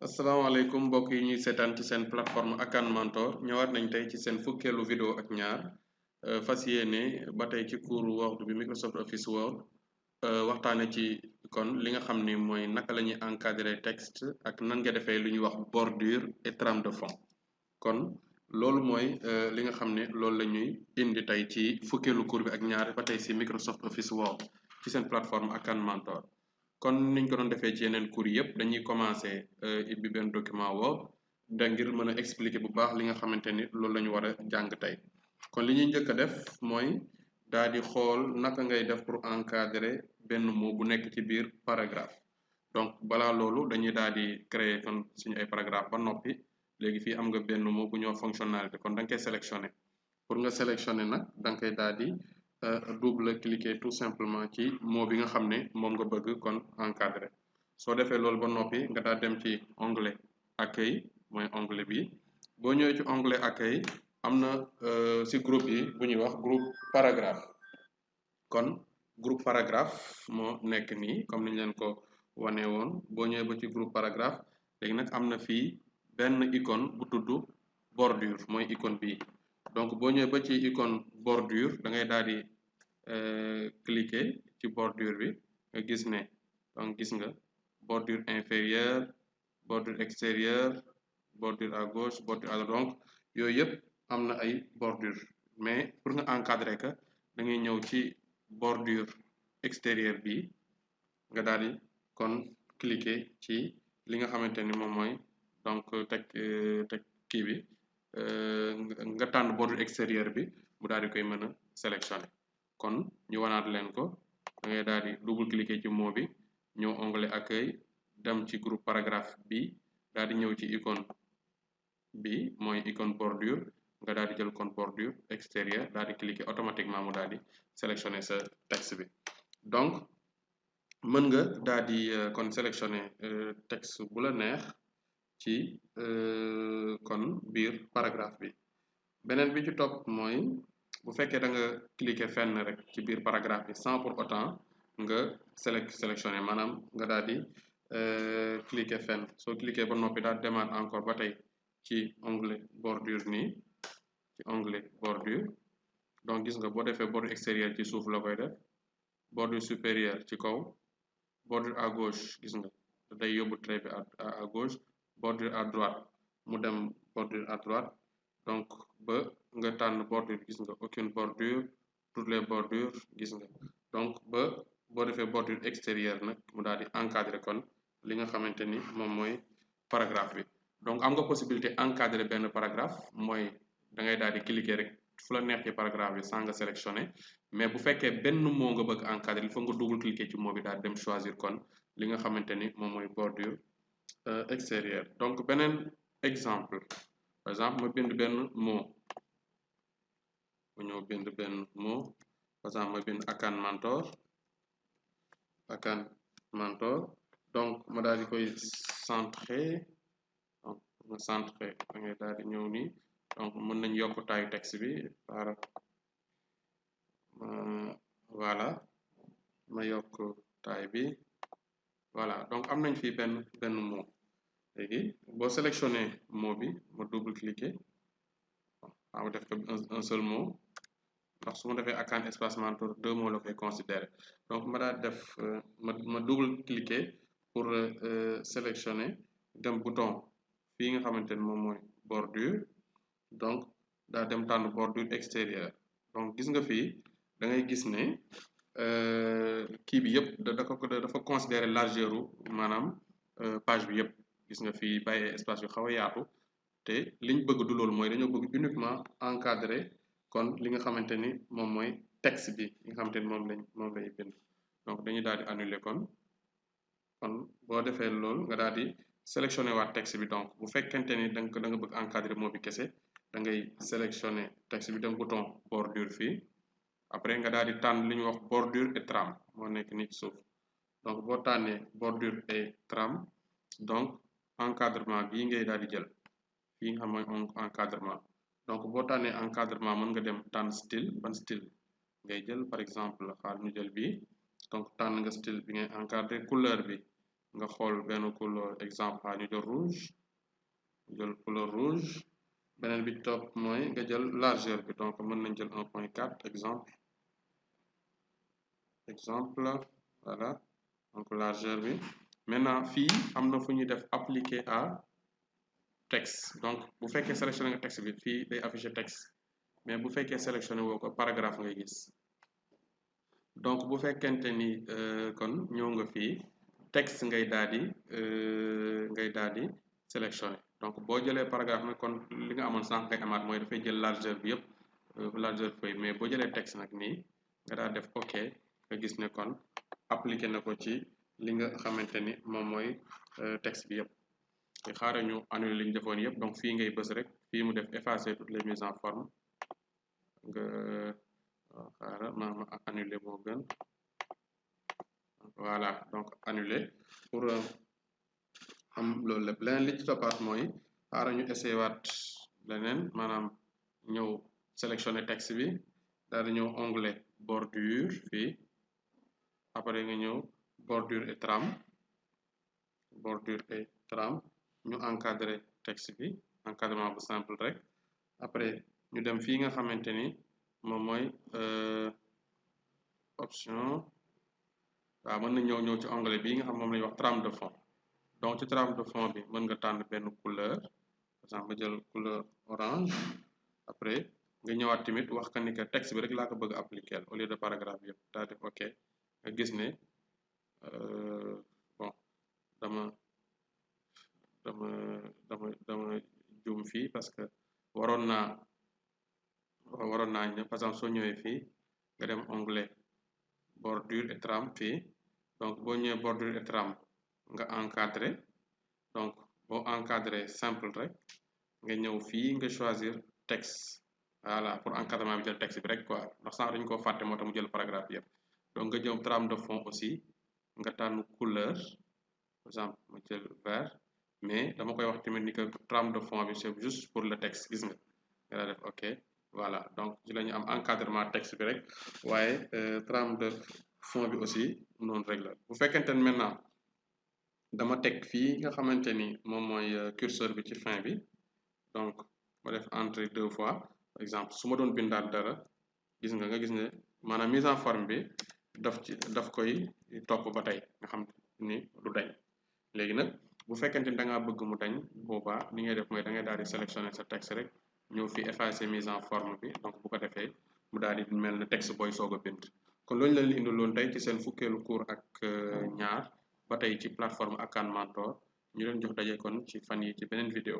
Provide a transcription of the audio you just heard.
asalaamaaleykum mbokk yi ñuy seetaan ci seen plateforme Akan Mentor ñëwaat nañ tey ci seen fukkeelu vidéo ak ñaar fas yéene ba tey ci cours Word bi Microsoft Office Word waxtaane ci kon li nga xam ni mooy naka la ñuy encadrer texte ak nan nga defee lu ñuy wax bordure et trame de fond kon loolu mooy li nga xam ne loolu la ñuy indi tey ci fukkeelu cours bi ak ñaar ba tey si Microsoft Office Word ci seen plateforme Akan Mentor kon niñ ko doon defee ci yeneen cours yëpp dañuy commencer ibbi benn document Word da ngir mën a expliquer bu baax li nga xamante ni loolu la ñu war a jàng tey kon li ñuy njëkk a def mooy daal di xool naka ngay def pour encadrer benn mot bu nekk ci biir paragraphe donc balaa loolu dañuy daal di créer kon suñu ay paragraphe ba noppi léegi fii am nga benn mot bu ñoo fonctionnalité kon da nga koy sélectionner pour nga sélectionner nag da nga koy daal di double cliquer tout simplement ci mot bi nga xam ne moom nga bëgg kon encadrer soo defee loolu ba noppi nga daal dem ci onglet accueil mooy onglet bi boo ñëwee ci onglet accueil am na si groupe yi bu ñuy wax groupe paragraphe kon groupe paragraphe moo nekk nii comme niñ leen ko wane woon boo ñëwee ba ci groupe paragraphe léegi nag am na fii benn icône bu tudd bordure mooy icône bii donc boo ñëwee ba ci icône bordure da ngay daal di cliquer ci bordure bi nga gis ne donc gis nga bordure inférieure bordure extérieure bordure à gauche bordure à droite donc yooyu yëpp am na ay bordure mais pour nga encadrer que da ngay ñëw ci bordure extérieure bi nga daal di kon cliquer ci li nga xamante ni moom mooy donc teg kii bi nga tànn bordure extérieure bi mu daal di koy mën a sélectionner kon ñu wanaat leen ko da ngay daal di double cliquer ci mot bi ñëw onglet accueil dem ci groupe paragraphe bi daal di ñëw ci icône bi mooy icône bordure nga daal di jël kon bordure extérieure daal di cliquer automatiquement mu daal di sélectionner sa texte bi donc mën nga daal di kon sélectionner texte bu la neex ci kon biir paragraphe bi beneen bi ci topp mooy bu fekkee da nga cliquer fenn rek ci biir paragraphe bi sans pour autant nga sélectionner maanaam nga daal di cliquer fenn soo cliquer ba noppi daal demaat encore ba tey ci onglet bordure nii ci onglet bordure donc gis nga boo defee bordure extérieure ci suuf la koy def bordure supérieure ci kaw bordure à gauche gis nga day yóbbu trait bi à gauche bordure à droite mu dem bordure à droite donc ba nga tànn bordure gis nga aucune bordure toutes les bordures gis nga donc ba boo defee bordure extérieure nag mu daal di encadrer kon li nga xamante ni moom mooy paragraphe bi donc am nga possibilité encadrer benn paragraphe mooy da ngay daal di cliquer rek fu la neex ci paragraphe bi sans nga sélectionner mais bu fekkee benn mot nga bëgg encadrer il faut nga double cliquer ci mot bi daal dem choisir kon li nga xamante ni moom mooy bordure extérieure donc beneen exemple par exemple ma bind benn mot ma ñëw bind benn mot par exemple ma bind Akan Mentor donc ma daal di koy centrer donc ma centrer da ngay daal di ñëw nii donc mën nañ yokk taayu texte bi par voilà ma yokk taay bi voilà donc am nañ fii benn mot léegi boo sélectionné mot bi ma double cliquer ma def ko un seul mot ndax su ma defee Akan espace Mentor 2 mots la koy considérer donc ma daal def ma double cliquer pour sélectionner dem bouton fii nga xamante ni moom mooy bordure donc daa dem tànn bordure extérieure donc gis nga fii da ngay gis ne kii bi yëpp dafa considérer largeur maanaam page bi yëpp gis nga fii bàyyi espace yu xaw a yaatu te liñ bëgg du loolu mooy dañoo bëgg uniquement encadrer kon li nga xamante ni moom mooy texte bi li nga xamante ni moom lay bind donc dañuy daal di annuler kon boo defee loolu nga daal di sélectionner waat texte bi donc bu fekkente ni da nga bëgg encadrer mot bi kese da ngay sélectionner texte bi dem bouton bordure fii après nga daal di tànn li ñuy wax bordure et trame moo nekk nii ci suuf donc boo tànnee bordure et trame donc encadrement bii ngay daal di jël fii nga xam mooy encadrement donc boo tànnee encadrement mën nga dem tànn style ban style ngay jël par exemple xaar ñu jël bii donc tànn nga style bi ngay encadrer couleur bi nga xool benn couleur exemple ñu jël rouge couleur rouge beneen bi topp mooy nga jël largeur bi donc mën nañ jël 1.4 exemple voilà donc largeur bi maintenant fii am na fu ñuy def appliquer à texte donc bu fekkee sélectionné nga texte bi fii day affiché texte mais bu fekkee sélectionné woo ko paragraphe ngay gis donc bu fekkente ni kon ñëw nga fii texte ngay daal di sélectionné donc boo jëlee paragraphe nag kon li nga amoon sànq ngay amaat mooy dafay jël largeur bi yëpp largeur feuille mais boo jëlee texte nag nii nga daal def ok nga gis ne kon appliqué na ko ci li nga xamante ni moom mooy texte bi yëpp te xaaral ñu annuler li ñu defoon yëpp donc fii ngay bës rek fii mu def effacer toutes les mises en forme nga xaaral ma annuler moo gën voilà donc annuler pour am loolu lépp leneen li ci toppaat mooy xaaral ñu essayé waat leneen maanaam ñëw sélectionner texte bi daal di ñëw onglet bordure fii après nga ñëw bordure et trame ñu encadrer texte bi encadrement bu simple rek après ñu dem fii nga xamante ni moom mooy option waaw mën nañ ñëw ci onglet bii nga xam moom la ñuy wax trame de fond donc ci trame de fond bi mën nga tànn benn couleur par exemple nga jël couleur orange après nga ñëwaat tamit wax ka ni que texte bi rek laa ko bëgg a appliquer au lieu de paragraphe yëpp daa def ok nga gis ne bon dama juum fii parce que waroon naa ñëw par exemple soo ñëwee fii nga dem onglet bordure et trame fii donc boo ñëwee bordure et trame nga encadré donc boo encadré simple rek nga ñëw fii nga choisir texte voilà pour encadrement bi jël texte bi rek quoi ndax sànq dañu ko fàtte moo tax mu jël paragraphe yëpp donc nga jël trame de fond aussi nga tànn couleur par exemple ma jël vert mais dama koy wax tamit ni que trame de fond bi c'est juste pour le texte gis nga nga daa def ok voilà donc ci la ñu am encadrement texte bi rek waaye trame de fond bi aussi noonu rek la bu fekkente ne maintenant dama teg fii nga xamante ni moom mooy curseur bi ci fin bi donc ma def entrée 2 fois par exemple su ma doon bindaat dara gis nga gis ne maanaam mise en forme bi daf koy topp ba tey nga xam ni du dañ léegi nag bu fekkente ni da ngaa bëgg mu dañ boobaa li ngay def mooy da ngay daal di sélectionner sa texte rek ñëw fi effacer mise en forme bi donc bu ko defee mu daal di mel ne texte booy soog a bind kon loolu leen li indiloon tey ci seen fukkeelu cours ak ñaar ba tey ci plateforme Akan Mentor ñu leen jox daje kon ci fan yi ci beneen vidéo